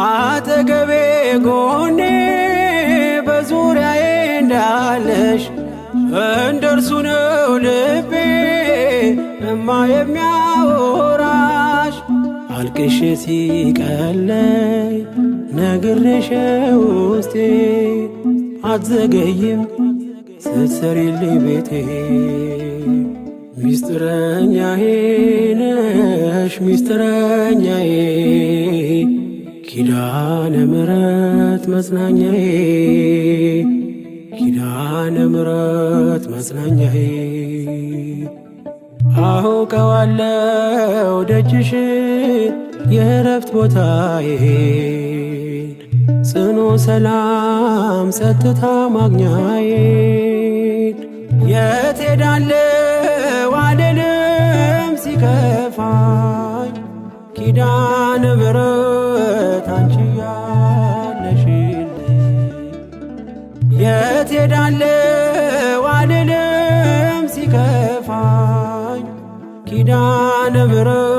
አጠገቤ ጎኔ በዙሪያዬ እንዳለሽ እንደርሱ ነው ልቤ እማ የሚያወራሽ። አልቅሼ ሲቀለኝ ነግሬሽ ውስጤ አትዘገይም ስትሰሪልኝ ቤቴ። ሚስጥረኛዬ ነሽ ሚስጥረኛዬ ኪዳነ ምሕረት መጽናኛዬ ኪዳነ ምሕረት መጽናኛዬ። አውቀዋለው ደጅሽ የእረፍት ቦታዬን ጽኑ ሰላም ጸጥታ ማግኛዬን። የት ሄዳለው አልልም ሲከፋኝ ኪዳነ ምሕረት አንቺ ያለሽልኝ። የት ሄዳለው አልልም ሲከፋኝ ኪዳነ ምሕረት